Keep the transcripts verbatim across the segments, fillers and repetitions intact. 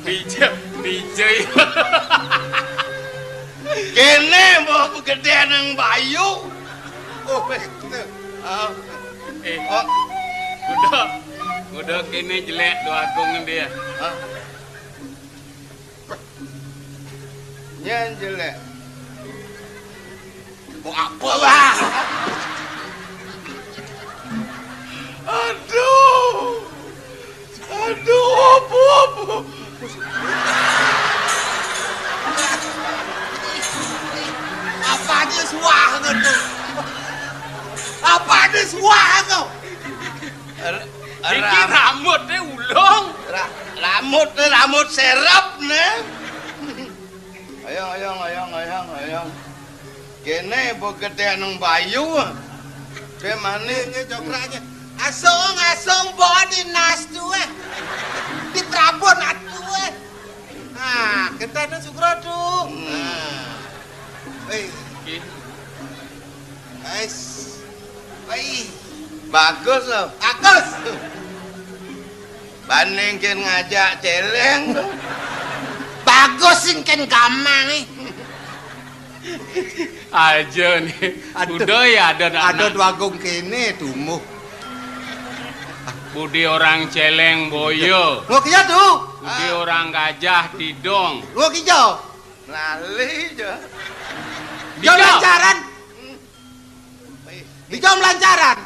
Pijé, pijé. Kéné mbok gedé nang Bayu. Oh, betul. Ah. Eh, oh. Udah, udah kéné jelék Déwagung dia. Ah. Nyén jelék. Mau apa? Wah. Aduh. Aduh, apa, apa? Apa aja suah ngono? Apa aja suah ngono? Iki ra- rambuté ulung. Ra- rambuté, rambut serep né. Ayo, ayo, ayo, ayo, ayo. Kéné mbok gedé nang Bayu. Ké mané? Nggih, nggih, jograke. Asung, asung, bawa dinas tuh, eh. Di Prabon atuh, eh. Nah, gedéna Sukro tuh. Hmm. Nah. Wih. Nggih. Guys. Wih. Bagus loh. Bagus. Banding kén ngajak céléng. Bagus sing kén gamang, eh. Aja nih. Aduh. Udah ya ada anak. Ada Déwagung kéné tumuh. Budi orang céléng boyo. Lho, iya tuh. Budi orang gajah tidong. Lho, iya. Lali aja. Iya. Lancaran. Dijawab lancaran.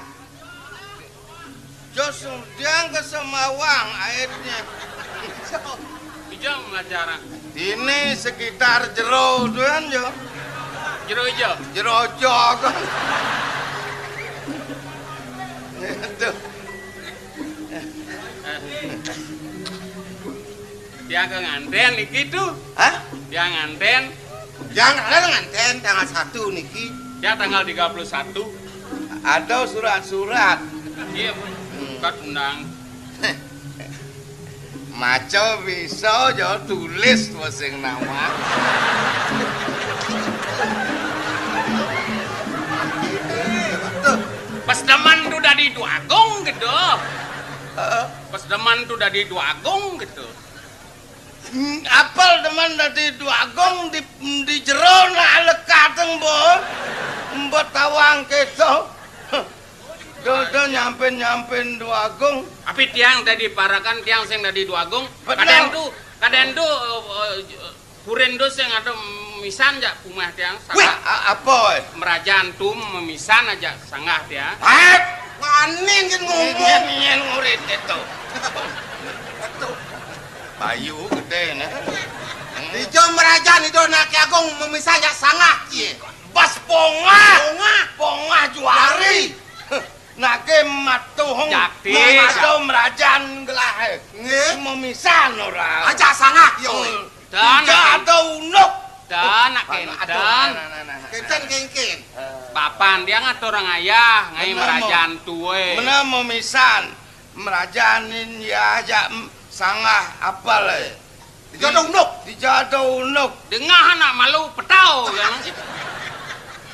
Jos udah ke Semawang airnya. Dijawab lancaran. Ini sekitar jero tuan yo. Jero ijo. Jero jog. Itu. Tiang ke ngantén niki tuh. Hah? Tiang ngantén. Tiang kalian ngantén tanggal satu niki. Ya, tanggal tiga puluh satu. Ada surat-surat. Iya, hmm. Surat undang. Maca bisa aja tulis sing nama. Pas demen tuh dadi Déwagung gitu. Heeh. Pas demen tuh dadi Déwagung gitu. Hmm, apal demen dadi Déwagung di, di jero nak lekateng, Mbok. Mbok tawang kéto. Do, do nyampén-nyampén Déwagung. Tapi tiang dadi parakan, tiang sing dadi Déwagung. Bener. Kadén tuh, kadén tuh, eh, eh, purin tuh sing ada misan jak umah tiang. Wih, sanggah. A-, apa, eh? Merajaan tuh memisan aja sanggah tiang. Hah? Ngani ngin ngomong. Ngin, ngin ngurit itu. Itu. Bayu gedé, nah. Hmm. Ijo merajaan itu nak Ki Agung memisan jak sanggah, cie. Bas pongah. Pongah. Pongah juari. Nake matuhung Jakti, madu jak. Merajaan gelah. Nggih. Memisan ora. Aja sanggah, yo. Hmm. Dan tidak ada unuk. Dan nak kénten. Aduh, nah, nah, nah, nah. Kénten kéngkén. Eh. Bapan dia ngatur ngayah, ngai bener, merajaan tué. Bener memisan. Merajaanin ya aja, mm, sanggah apal, eh. Dijado unuk. Dijado unuk. Dengah anak malu petau, ya, nang.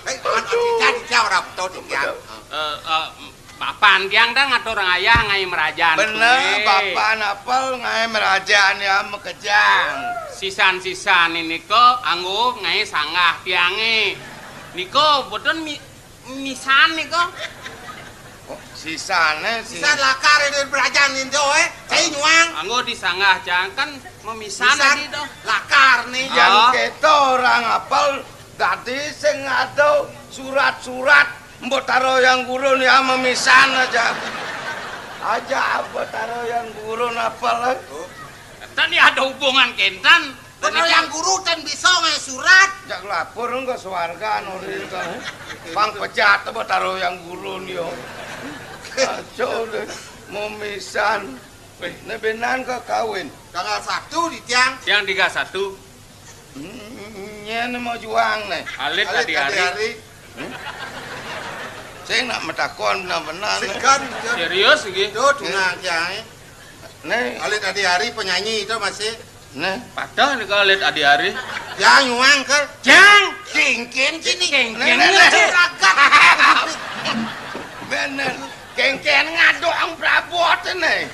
Eh, aduh. Dijadi dia ora petau, dijadi. Eh, eh, bapan tiang dah ngatur ngayah ngai merajaan. Bener, tué. Bapan apal ngai merajaan ya makejang. Sisan-sisan ini ko anggo ngai sanggah tiangé. Niko boten mi-, misan niko. Oh, sisané si- Sisan lakar ini merajaan ini, eh. Cai nyuang. Anggo disanggah jang kan memisan. Misan tadi toh. Lakar nih. Yang oh. Kéto orang apal dadi sing ada surat-surat. Mbok taro yang gurun ya memisan aja. Aja apa taro yang gurun apal, eh? Tadi ada hubungan kénten. Mbok taro yang guru ten bisa ngai surat. Jak lapor engko swarga nuri to. Pang pecat mbok taro yang gurun yo. Aco deh, memisan. Weh. Né benan ke kawin. Tanggal satu di tiang. Tiang tiga satu. Hmm, nyén mau juang né. Alit. Alit adi-ari. Adi-ari. Hmm? Sing nak metakon benar-benar né. Segan, Jon. Serius iki? Tuh, tunang kiai. Né. Alit adi-ari penyanyi itu masih. Né. Padahal nih kalau alit adi-ari. Jang nyuang ke. Jang. Kéngkén kini. Kéngkén. Né, né, né. Ragat. Bener. Kéngkén ngaduk ang prabot né.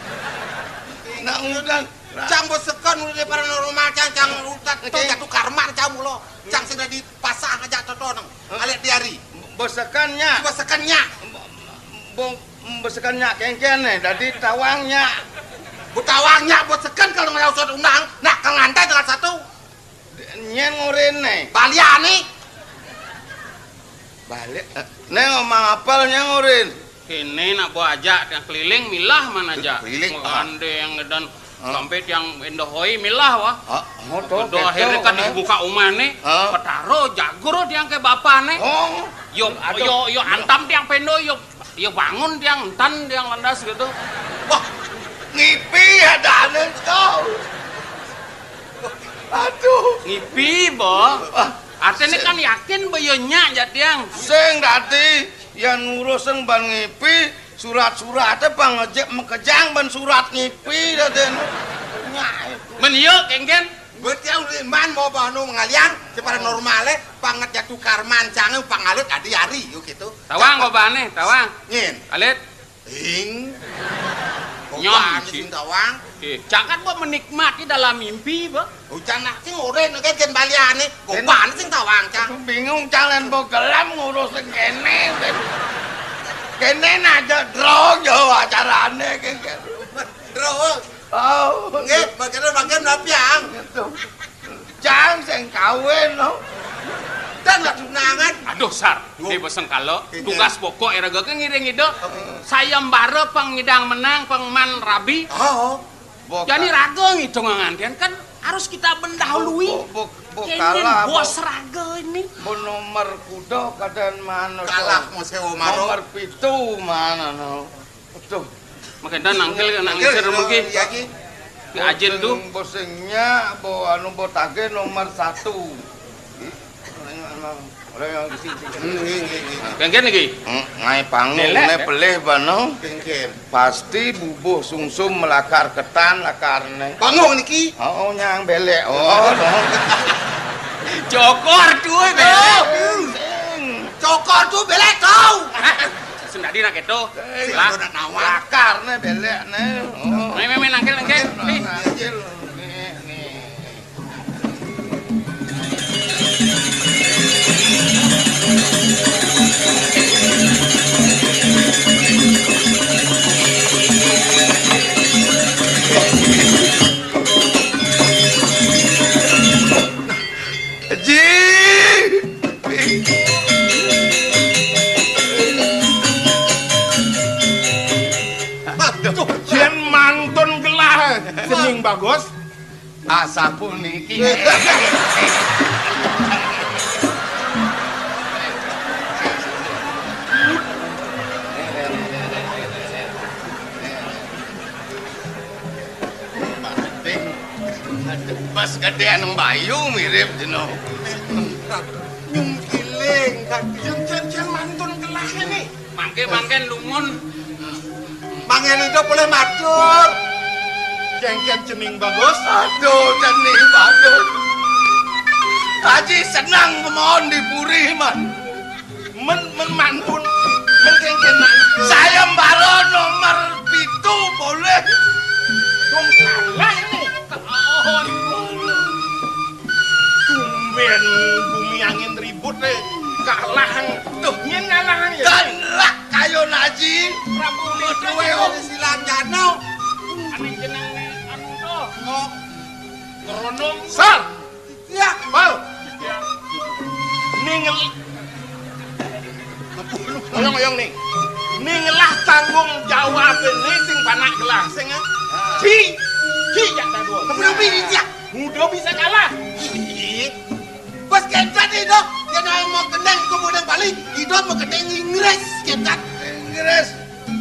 Nak ngundang Cang besekan udah daripada normal, cang, cang rutat to. Oke. Jatuh karman, cang mulo. Cang sing dadi pasang aja to, to, nang. Hah? Alit diari. Besekan nya. Besekan nya. Bo-, besekan nya kéngkén né, dadi tawang nya. Bu tawang nya besekan kalau nggak usah undang. Nah, kang lantai tanggal satu. Nyén ngurin né. Balian né. Balik. Eh, né ngomong apel nyén ngurin. Kéné nak bawa ajak tiang keliling milah mana aja. Keliling, ah. Andé yang dan sampai tiang endohoi milah wah. Ah, oh, to, kéto, akhirnya kan dibuka umah né. Ah. Petaro jagur tiang ke bapa né. Oh. Yo, aduh. Yo, yo antam tiang pendo yo, yo bangun tiang entan tiang landas gitu. Wah, ngipi adané to. Aduh. Ngipi, Bo. Ah, artinya sing kan yakin ba yo nya ja tiang. Sing dadi, yan ngurusin ban ngipi, surat-suraté pang ngejek makejang ban surat ngipi dadi. Nya. Men yo, kéngkén. Berarti yang udah man mau bano mengalian, secara normalé, panget jatuh karman, cangé pangalit adi ari, yo gitu. Tawang, kok bane, tawang. Ngin. Alit. Ing. Nyom, gopan sing tawang. Eh, cang kan buat menikmati dalam mimpi, Bo. Ucang nak sing oren kan jen baliane. Gopan sing tawang, cang. Bingung cang lan bo gelam ngurus sing kéné. Kéné aja drong yo acarane, kéngkén. Drong. Oh. Nggih, bagian-bagian napiang. Gitu. Cang sing kawin, no. Dan lah tunangan. Aduh, Sar. Duh. Ini boseng kalo. Iya. Tugas pokok ya raga kan ngiring ide. Heeh. Sayembara pengidang menang, pengman rabi. Oh. Jadi raga ngitung ngantian kan harus kita mendahului. Bo-, bo-, bo-, kalah, bos raga ini. Bo nomor kuda kadang mana, kalah mau sewa maro. Nomor pitu mana, no. Aduh. Makanya nangkil, nangkil, nangkil, mungkin. Iya, Ki. Ki Ajin tuh. Bosengnya, bo anu, bo tage nomor satu. Ih, orang yang, orang yang di sini. Hmm, iya, iya, iya. Nah, kéngkén iki. Hmm, ngai panggung, né pelih bano. Kéngkén. Pasti bubuh sungsum melakar ketan lakarne. Panggung niki. Oh, nyang belek. Oh, no. Cokor tuh, belek. Sing. Cokor tuh, belek, tau. Sendadi nak itu. Eh, lah. Nak nawar. Lakarne belek né. Oh. Main, main, main, nangkil, nangkil. Nih. Nangkil. Nih, nih. Ji. Aduh, yén mantun gelah cening bagus. Asapuniki. Pas gedé nang bayu mirip jeno. Nyungkiling, kan. Yen jan, jan mantun kelah ini. Mangke, mangke, dumun. Mangke ida boleh matur. Jengken cening bagus. Aduh, cening bagus. Haji senang kemawon di puri, man. Men, men mantun. Men jengken mantun. Sayembara nomor pitu boleh. Dong salah ini. Ketahuan. Tumben bumi angin ribut, eh. Kalah. Tuh, nyén kalah, ya. Galak kayo Naji. Prabu Wijaya. Silang jano. Ane jeneng anu to. Ngok. Ngeronong. Sar. Ya. Bal. Ya. Ningel. Oyong-oyong nih. Ning lah tanggung jawab ini sing panak gelah sing, eh. Ci, ci jak dadua. Tapi lebih ya. Muda bisa kalah. Ih. Bos kencet itu. Dia naik mau keneng ke Bonang Bali. Hidup mau keneng Inggris kencet. Inggris.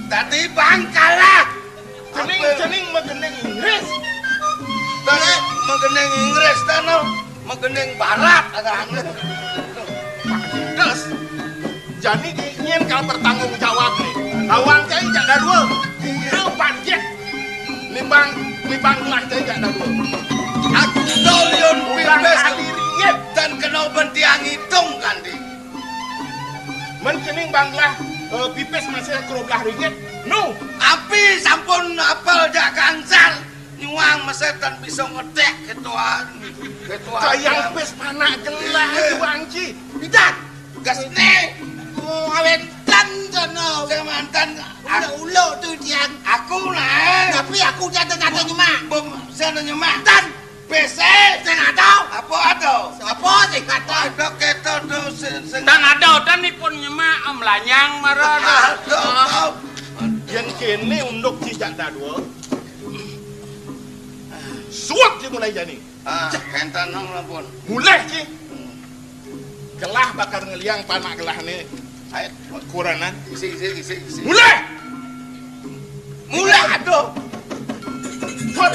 Tadi bang kalah. Cening, apa? Cening magending Inggris. Tadi magending Inggris, tano magending barat, ada anu. Terus, jani nyén kal bertanggung jawab nih. Tawang cai jak dadua. Udah banjir. Nibang, nibang lah cai jak dadua. Aku dolion pipis kali ringit dan kena bentiang hitung kandi. Men cening banglah, eh, pipis masih keroblah ringit. Nu. Api sampun apel jak gangsal nyuang Masa tan bisa ngedék kétoan. Kétoan. Kayang pis panak gelah. Iya. Itu, Bang Ji. Pidan. Gas né. Oh, awénten sono. Sing manten. Ulo-ulo tuh tiang. Aku nah. Tapi aku jatuh-jatuh nyemak. Bung, sana nyemak. Tan. P C. Sing ada. Apa ada? Apa sing ada? Ada kéto tuh sing, sing. Tan ada, tan ipun nyemak, Om Lanyang marana. Aduh. Yén kéné unduk cicak dadua. Suwep ci mulai jani. Ah, kénten nang lapun. Mulih ci. Gelah bakal ngeliang panak gelahné. Ayo. Kuranan. Isi, isi, isi, isi. Mulih. Mulih, aduh. Hot.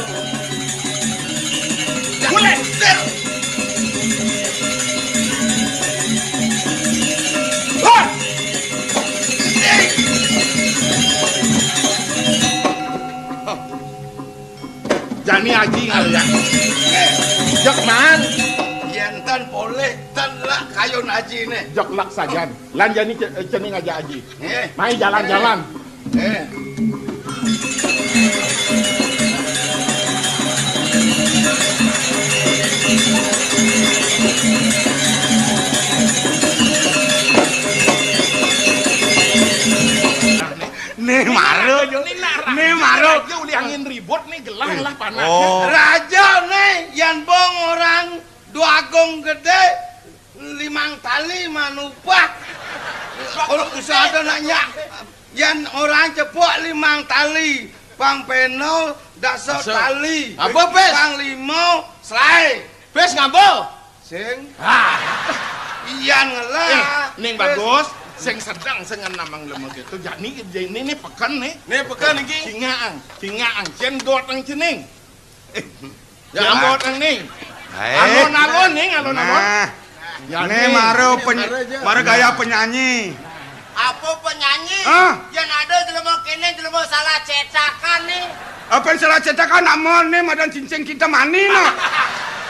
Mulih. Hot. Jani aji ngalian. Jek man. Yén tan polih, tan lak kayun ajiné. Jek lak sajan. Lan jani ce-, cening aja aji. Nggih. Mai jalan-jalan. Eh. Né mara, Jo. Né mara. Raja ulih angin ribut né gelah lah panak. Oh. Raja né, yan bong orang Dwagung Gedé, limang tali manupah. Kalau bisa ada nanya, yan orang cepok limang tali, pang peno dasa tali. Apa, Pes? Pang limo selai. Pes ngapa? Sing. Ah. Iyan ngelah. Eh, ning bagus, sing sedeng sing namang lemah gitu. Jani, jani ini peken nih. Nih peken iki. Cingaang, cingaang. Cén dot nang cening. Eh, ya, dot nang ning. Baik. Alon-alon ning, alon-alon. Nah. Ya, né ning. Mara peny-, mara gaya penyanyi. Apa penyanyi? Hah? Yén ada jelema kéné, jelema salah cetakan nih. Apa yang salah cetakan? Nak mon né madan cincin kita mani nah.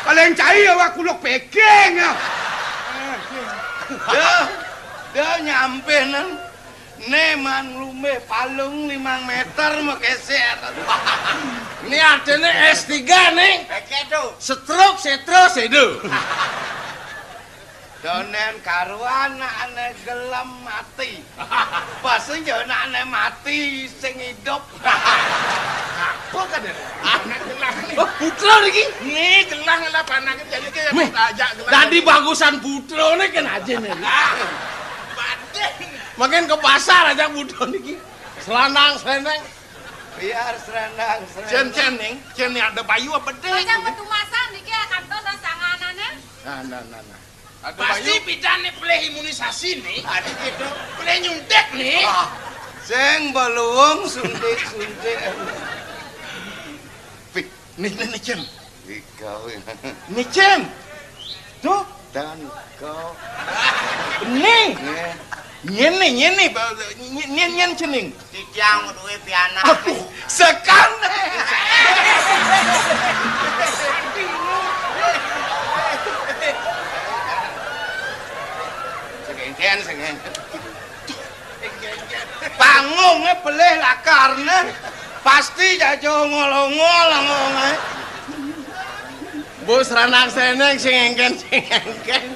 Paling cai ya wak kuluk peking ya. Dah, dah nyampe nang. Né man nglumbih palung limang meter makésér. Né artiné S tiga nih. Oke tuh. Setruk, setro, sedo. Donén karuan nak ané gelem mati. Pas yo nak ané mati sing idup. Apa kan ya? Anak gelah nih. Oh, putra niki. Nih gelah ngelah panak jadi ke ajak gelah. Dadi bagusan putra nih kan aja nih. Badé. Makin ke pasar aja putra niki. Selanang seneng. Biar serenang, serenang. Cén, cén ning, cén nih ada bayu apa deh? Macam petumasan niki ya kantos sanganané. Nah, nah, nah, nah. Ada pasti bayu. Pidan nih pelih imunisasi nih. Ada gitu. Pelih nyuntik nih. Ah, sing beluung suntik-suntik. Pih, nih, nih, nih, Cén. Ikau ya. Nih, Cén. Tuh. Dan kau. Nih. Nih. Nyén nih, nyén nih, ba-, nyén, nyén, nyén cening. Titiang duwe pianak. Aduh, sekan. Segengken, segengken. Pangungé pelih lakarné. Pasti jaja ongol-ongol, ongolé. Bos ranang seneng sing engken, sing engken.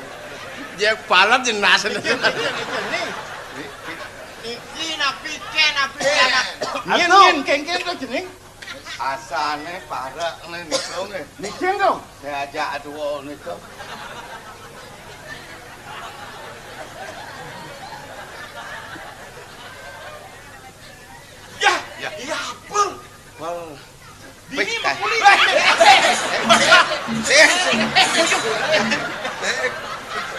Jek palet jenas. Niki napi ké, napi ké, anak. Nyén, nyén, kengken to jeneng? Asané parek né niku nggih. Niki to? Saya ajak dua niku. Ya, ya, ya apa? Pal. Dini mah kuli. Eh, eh, eh,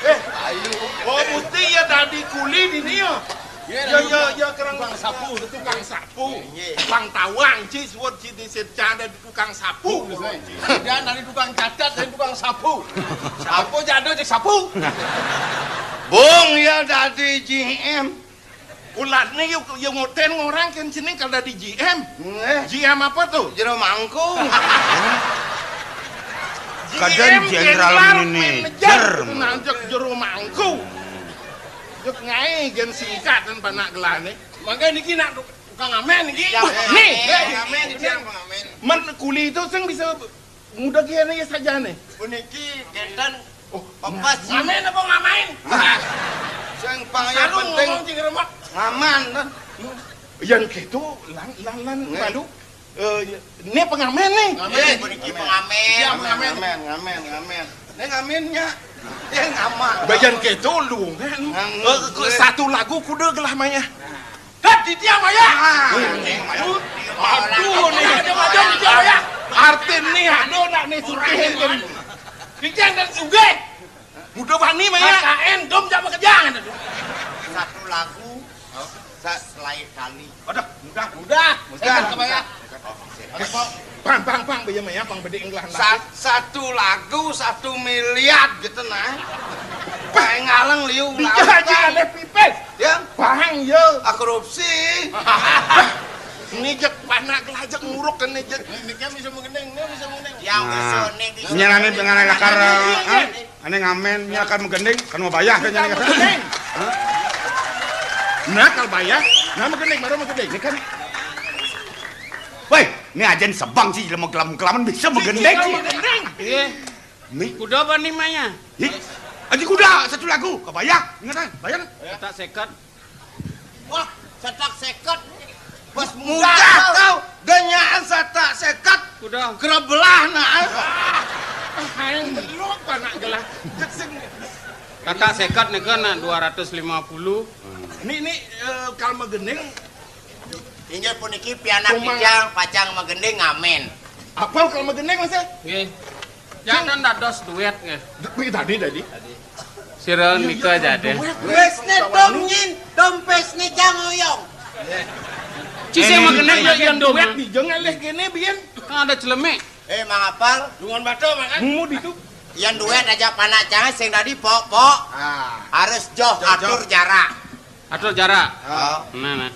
eh. Ayo. Oh, mesti ya dadi kuli dini ya. Ya, ya, ya, kerang tukang sapu, tukang sapu. Iya. Tukang tawang, ci, suwet ci di Sircanda tukang sapu. Dan dari tukang cacat, dari tukang sapu. Sapu jadul cek sapu. Bung ya dadi G M. Ulatné yo, yo ngoten ngorang kén jeneng kal dadi G M. Nggih. G M apa to? Jero mangkung. Kadén G M jenderal kén manajer. Manajer. Nah, jek jero mangkung. Jek ngaé gén singkatan panak gelahné. Mangké niki nak Kang Amen iki. Nih. Kang Amen iki, Kang Amen. Men kuli itu sing bisa muda kieu nih saja nih. Puniki kénten. Oh, pepes. Ngamen apa ngamain? Sing paling penting ngomong cing remek. Ngaman kan. Yang gitu lan lan lan malu. Eh, ini pengamen nih. Ngamen, puniki pengamen. Iya, pengamen. Ngamen, ngamen, ngamen. Ini ngamennya. Dia ngaman. Bayan gitu lu kan. Eh, satu lagu kudu gelah maya. Kat di dia maya. Aduh nih. Aduh, aduh, di dia maya. Artin nih, aduh nak nih sugihin kan. Di dia kan sugih. Muda bani maya. K N dom jak bekerja kan. Satu lagu. Sa- Selain kali. Aduh, mudah. Mudah. Mudah. Mudah. Bang, bang, bang, biar maya, bang bedik enggelah. Sa- satu lagu satu miliar gitu nah. Paling ngaleng liu. Bisa aja ada pipis. Ya. Bang, yo. Ah, korupsi. Ini jek panak lah, jek nguruk kan ini jek. Ini kan bisa mengendeng, ini bisa mengendeng. Yang bisa nih, bisa. Nyarane dengan lakar. Ane ngamen, nya kan menggending, kan mau bayar kan nya. Nah, kalau bayar, nah menggending, baru menggending. Ini kan. Woi, ini aja sebang sih, jelema kelam-kelaman bisa menggending sih. Menggending. Iya. Nih. Kuda apa nih maya? Ih, aja kuda, satu lagu, kebayang, ingat ah, bayang. Kata seket. Wah, cetak seket. Pas mudah kau, danyaan satak seket. Udah. Kerebelah nah. Aing belum anak gelah. Kata seket nih kan dua ratus lima puluh. Ini ini eh, kalau magending. Inggih puniki pianak picang pacang magending ngamen. Apa kalau magending mas ya? Nggih. Jangan dados duet nggih. Tadi tadi. Sira nika jadeh. Wis né dom nyin, dom pes né jang oyong. Ci sing magenah ya yang duet di jeung alih kene biyen. Kan ada celemek. Eh, Mang Apal. Dungan batu makan. Mumud itu. Yang duet aja panak jangan sing tadi pok-pok. Ah. Harus joh atur jarak. Atur jarak. Oh. Nah, nah.